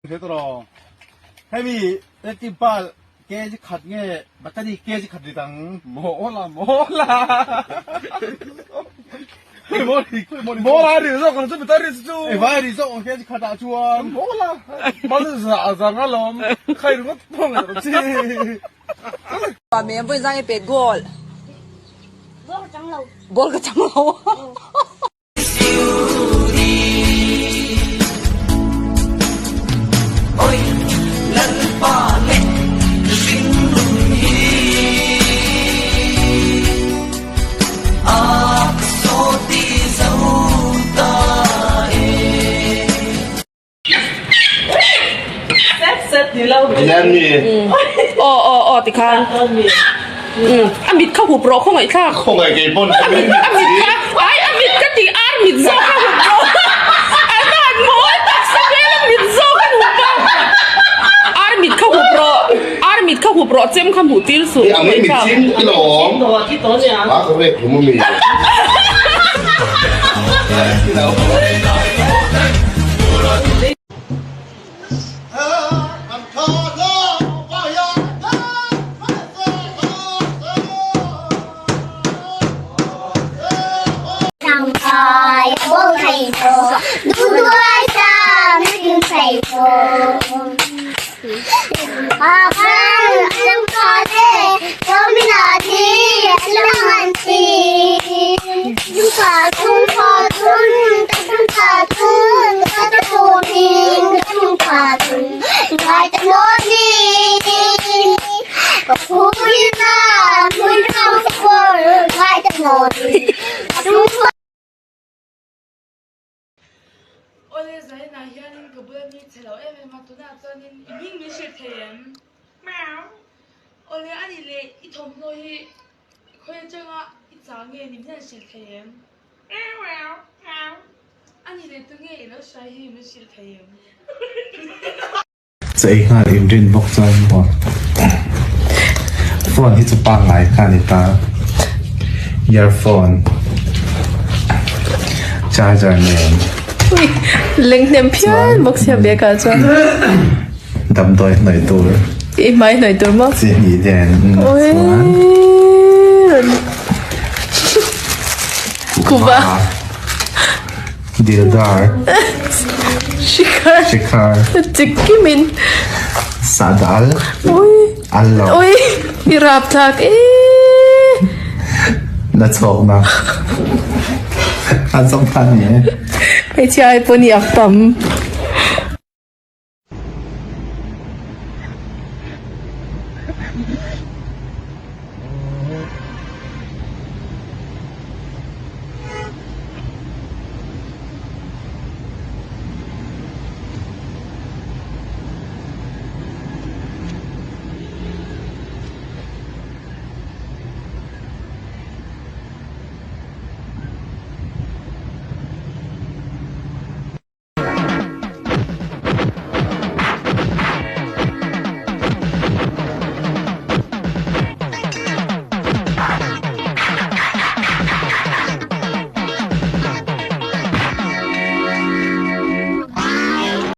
Hre tawh hemi electric bulb kg khat nge battery kg khat rit ang. Mawla mawla Mawla ri zawk ang chu battery chu. Ei vai ri zawk ang kg khat ah chuan. Mawla mal za zang alawm khai ringawt pawh ngaih chi. Me vawi zang i pet goal. Ball ka chang lo. Ball ka chang lo. Aw aw aw tikhan a mit kha hup rawh khawngaih thlak khawngaih kei pawn a mit kha ai a mit ka ti ar mit zawk kha hup rawh a van mawi tak sa vel a mit zawk a hup a ar mit kha hup rawh ar mit kha hup rawh chem kha hmuh tir suh khawngaih thlak a ka rek hlum ami. Awle Zainah hianin ka bula mi chhe lo em em a, tunah chuanin i hming min hrilh thei em? Awle a nih leh i thawmhnaw hi khawi atanga i chah nge ni min han hrilh thei em? A nih leh tunge i lo hrai hi min hrilh thei em? Chaw ei nghal inrin bawk chuan maw phone hi chu pangngai kha a ni ta earphone charger nen Leng hnem phian bawk sia bag ah chuan damdawi hnawih tur I hmai hnawih tur maw chi hnih nen chuan Kuva Dildar Shikhar Shikhar Chikimin Sadal Ui Allo Ui I rap thlak e Na chhawk na An zawng than ni e Hmeichhia ai pawh ni ak tam.